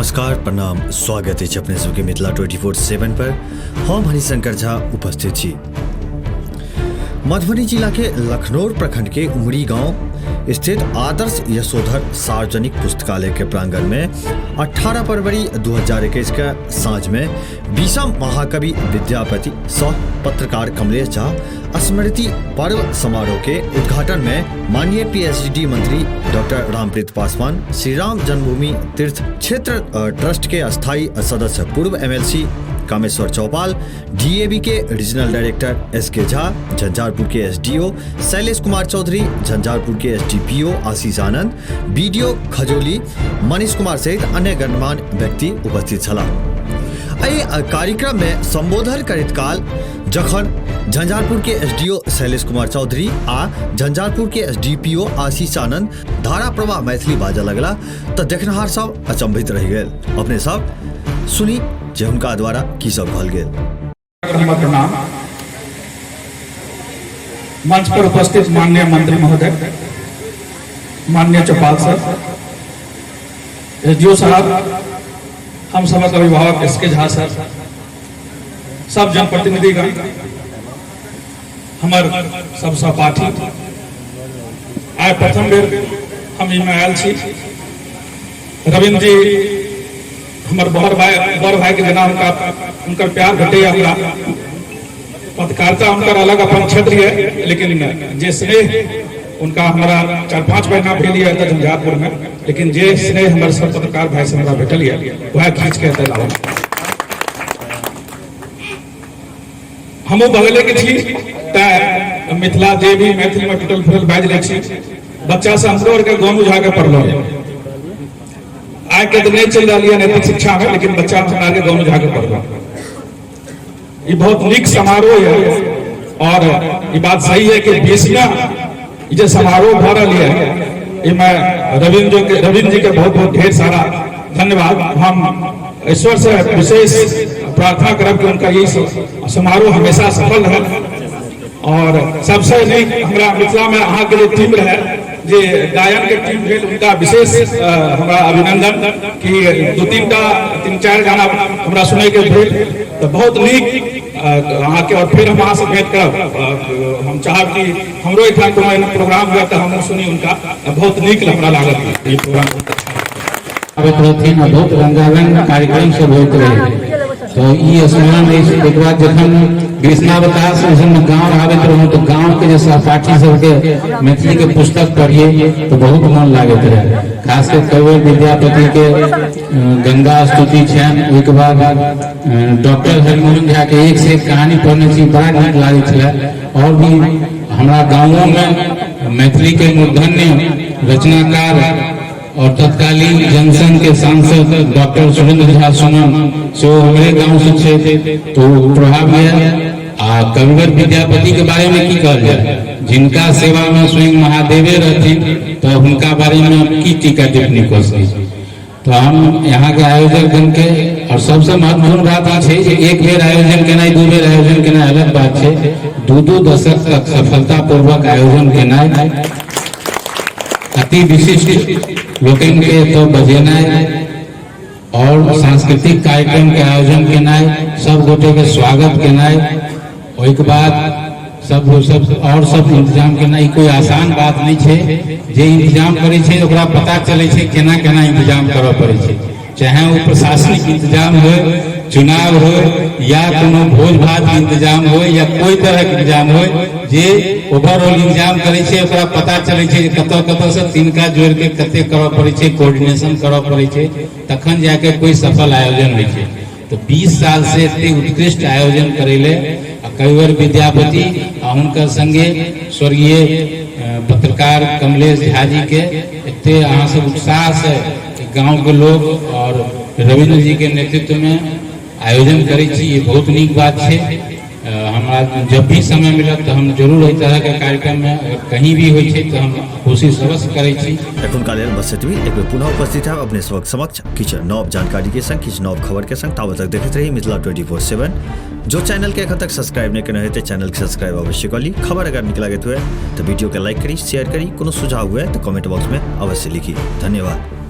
नमस्कार, प्रणाम, स्वागत अछि अपने सबके मिथिला 24/7 पर। हम हरिशंकर झा उपस्थित छी। मधुबनी जिला के लखनौर प्रखंड के उमरी गांव स्थित आदर्श यशोधर सार्वजनिक पुस्तकालय के प्रांगण में 18 फरवरी 2021 के साँझ में 20 महाकवि विद्यापति सह पत्रकार कमलेश झा स्मृति पर्व समारोह के उद्घाटन में माननीय पीएचडी मंत्री डॉक्टर रामप्रीत पासवान, श्री राम जन्मभूमि तीर्थ क्षेत्र ट्रस्ट के अस्थायी सदस्य पूर्व एमएलसी कामेश्वर चौपाल, डीएबी के रीजनल डायरेक्टर एस के झा, झंझारपुर के एसडीओ शैलेश कुमार चौधरी, झंझारपुर के एसडीपीओ आशीष आनंद, बीडीओ खजौली मनीष कुमार सहित अन्य गणमान्य व्यक्ति उपस्थित छलाह। एहि कार्यक्रम में संबोधन करैत काल जखन झंझारपुर के एसडीओ शैलेश कुमार चौधरी आ झंझारपुर के एसडीपीओ आशीष आनंद धारा प्रवाह मैथिली बाजऽ लगला तऽ देखनिहार सब अचंभित रहि गेल। अपने सब सुनी जे हुनका द्वारा की सब कहल गेल। हमर प्रणाम। मंच पर उपस्थित माननीय मंत्री महोदय, माननीय चौपाल सर, एसडीओ साहब, हम सबक अभिभावक एस के झा सर, सब जनप्रतिनिधिगण, हमर सब सहपाठी, आइ प्रथम बेर हम एहिमे आयल छी। रविन्द्र जी हमर बड़ भाई के जेना हुनकर प्यार भेटैया हमरा। पत्रकारिता हुनकर अलग अपन क्षेत्र है, लेकिन जे स्नेह उनका हमारा 4-5 महीना भेल यऽ एतऽ झंझारपुर में, लेकिन जे स्नेह हमर सब पत्रकार भाई से हमरा भेटल यऽ वएह खींच के एतऽ लाओ। हमहूँ बगले के छी, तैं मिथिला जे भी मैथिली में टूटल फूटल बाजि लै छी। बच्चा से हमरो आरके गोनू झा के पढ़लो, आइ के तऽ नहि चलि रहल यऽ नैतिक शिक्षा में, लेकिन बच्चा हमरा आरके गोनू झा के पढ़लो। ई बहुत नीक समारोह है और ई बात सही है कि 20वां ई जे समारोह भऽ रहल है, एहिमे रविन्द्र जी के बहुत बहुत ढेर सारा धन्यवाद। हम ईश्वर से विशेष प्रार्थना करब कि उनका यही समारोह हमेशा सफल रहे। और सबसे नीक हमरा मिथिला में अहाँ के जे टीम रहे, जे गायन के टीम भेल, उनका विशेष हमरा अभिनंदन कि दू तीन टा तीन चारि गाना हमरा सुनय के भेल, तऽ बहुत नीक अहाँ के। और फिर हम अहाँ से भेंट करब। हम चाहब कि हमरो एहिठाम कोनो एहन प्रोग्राम हुए तऽ हमहूँ सुनी उनका। बहुत नीक हमरा लागल ई प्रोग्राम। आबैत रहथिन आ बहुत रंगारंग कार्यक्रम सब होइत रहै, तऽ ई स्मरण अछि। एक बाद जखन ग्रीष्मावकाश ओहि समय गाँव आबैत रहूँ तऽ गाँव के जे सहपाठी सबके मैथिली के पुस्तक पढ़िए तऽ बहुत मन लागैत रहै। खास कऽ कवि विद्यापति के गंगा स्तुति छनि, ओहिके बाद डॉक्टर हरिमोहन झा के एक से एक कहानी पढ़ने छी, बड़ा नीक लागैत छलै। और भी हमरा गाँवों में मैथिली के मूर्धन्य रचनाकार और तत्कालीन जनसंघ के सांसद डॉक्टर सुरेंद्र झा सुमन सेहो हमरे गांव से छथि, तो प्रभाव यऽ। आ कविवर विद्यापति के बारे में की कहल जाए, जिनका सेवा में स्वयं महादेवे रहथिन, तो हुनका बारे में की टीका टिप्पणी कऽ सकै छी। तो हम यहाँ के आयोजक गण के, और सबसे महत्वपूर्ण बात ई छै जे एक बेर आयोजन केनाइ, दू बेर आयोजन केनाइ अलग बात छै, दू दू दशक तक सफलतापूर्वक आयोजन केनाइ, अति विशिष्ट लोकनि के एतऽ बजेनाइ और सांस्कृतिक कार्यक्रम के आयोजन केनाइ, सब गोटे के स्वागत केनाइ, ओहिके बाद सब सब और सब इंतजाम केनाइ, ई कोई आसान बात नहि छै। जे इंतजाम करै छै ओकरा पता चलै छै केना केना इंतजाम करऽ पड़ै छै, चाहे ओ प्रशासनिक इंतजाम होय, चुनाव होय, या कोनो भोज भात के इंतजाम होय, या कोई तरह के इंतजाम होय। जे ओवरऑल इंतजाम करै छै ओकरा पता चलै छै जे कतऽ कतऽ से तिनका जोड़ि के कते करऽ पड़ै छै, कोऑर्डिनेशन करऽ पड़ै छै, तखन जाके कोई सफल आयोजन होइ छै। तऽ 20 साल से एते उत्कृष्ट आयोजन करै ले आ कविवर विद्यापति आ हुनकर संगे स्वर्गीय पत्रकार कमलेश झा जी के एते अहाँ सब उत्साह से गांव के लोग और रविन्द्र जी के नेतृत्व में आयोजन करै छी, ये बहुत नीक बात छै। हमरा जब भी समय मिलत तऽ हम जरूर एहि तरहके कार्यक्रममे अगर कहीं भी होइ छै तऽ हम कोशिश अवश्य करै छी। एखुनका लेल बस एतबी। एक बेर पुनः उपस्थित है अपने सबक समक्ष किछु नव जानकारी के संग, किछु नव खबर के संग। ताबत तक देखैत रही मिथिला 24/7। जो चैनल के एखन तक सब्सक्राइब नहीं केने हेतै, चैनल के सब्सक्राइब अवश्य कर ली। खबर अगर नीक लागैत हुए तऽ वीडियो के लाइक करी, शेयर करी। कोनो सुझाव हुए तऽ कमेंट बॉक्स में अवश्य लिखी। धन्यवाद।